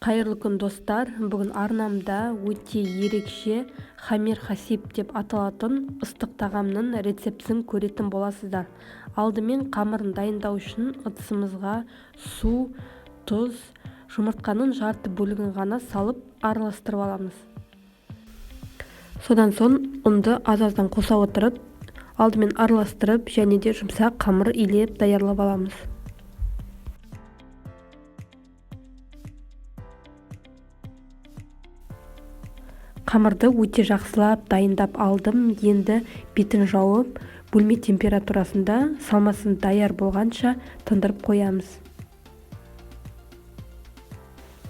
Қайырлы күн, достар! Бүгін арнамда өте ерекше хамир хасиб деп аталатын ыстық тағамның рецептісін көретін боласыздар. Алдымен қамырын дайындау үшін ыдысымызға су, тұз, жұмыртқаның жарты бөлігін ғана салып араластырып аламыз. Содан соң ұнды аз-аздан қоса отырып, алдымен араластырып және де жұмсақ қамыр илеп даярлап аламыз. Қамырды өте жақсылап дайындап алдым. Енді бетін жауып, бөлме температурасында салмасын даяр болғанша тындырып қоямыз.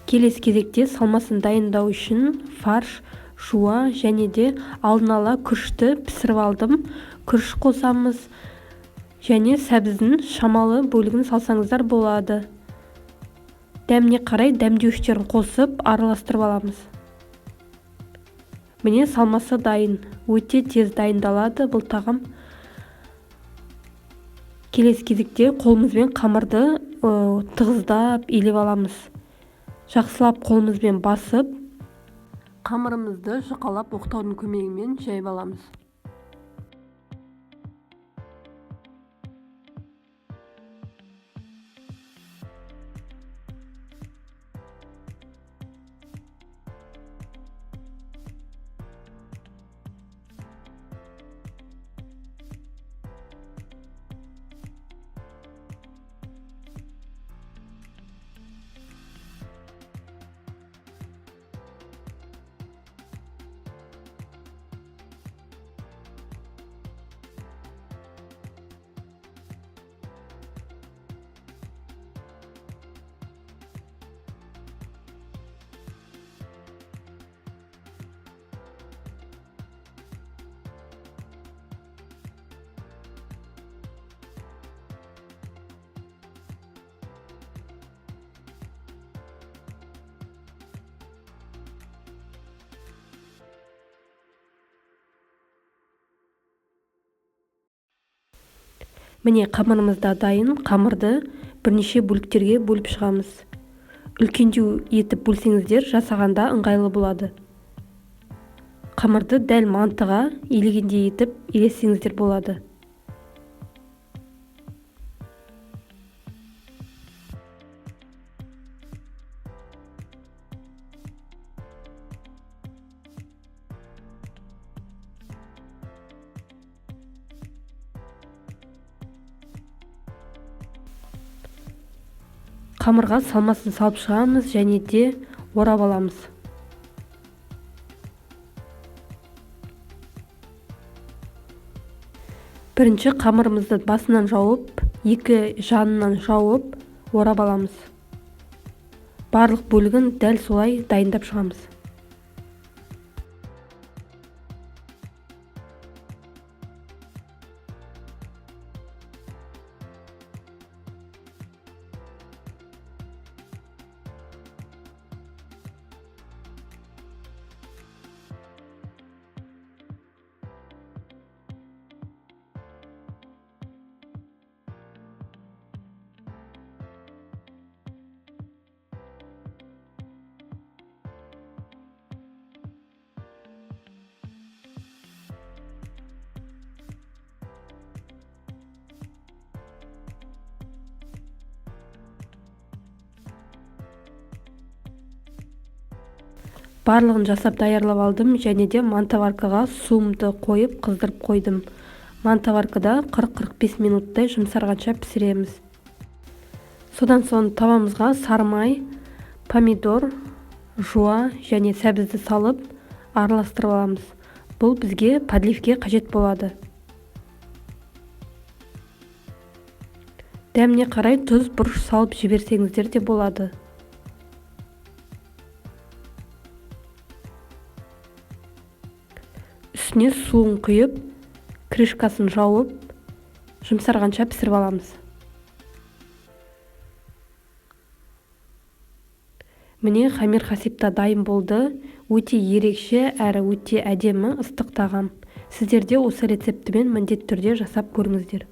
Келесі кезекте салмасын дайындау үшін фарш, жуа және де алдын ала күрішті пісіріп алдым. Күріш қосамыз және сәбіздің шамалы бөлігін салсаңыздар болады. Дәміне қарай дәмдеуіштерін қосып араластырып аламыз. Міне, салмасы дайын. Өте тез дайындалады бұл тағам. Келесі кезекте қолымызбен қамырды тығыздап илеп аламыз. Жақсылап қолымызбен басып, қамырымызды жұқалап оқтаудың көмегімен жайып аламыз. Міне, қамырымыз да дайын. Қамырды бірнеше бөліктерге бөліп шығамыз. Үлкендеу етіп бөлсеңіздер, жасағанда ыңғайлы болады. Қамырды дәл мантыға илегендей етіп илесеңіздер болады. Қамырға салмасын салып шығамыз және де орап аламыз. Бірінші қамырымызды басынан жауып, екі жанынан жауып, орап аламыз. Барлық бөлігін дәл солай дайындап шығамыз. Барлығын жасап даярлап алдым және де мантоваркаға суымды қойып қыздырып қойдым. Мантоваркада 40-45 минуттай жұмсарғанша пісіреміз. Содан соң табамызға сары май, помидор, жуа және сәбізді салып араластырып аламыз. Бұл бізге подливке қажет болады. Дәміне қарай тұз, бұрыш салып жіберсеңіздер де болады. Үстіне суын құйып, крышкасын жауып, жұмсарғанша пісіріп аламыз. Міне, хамир хасиб та дайын болды. Өте ерекше әрі өте әдемі ыстық тағам. Сіздер де осы рецептімен міндетті түрде жасап көріңіздер.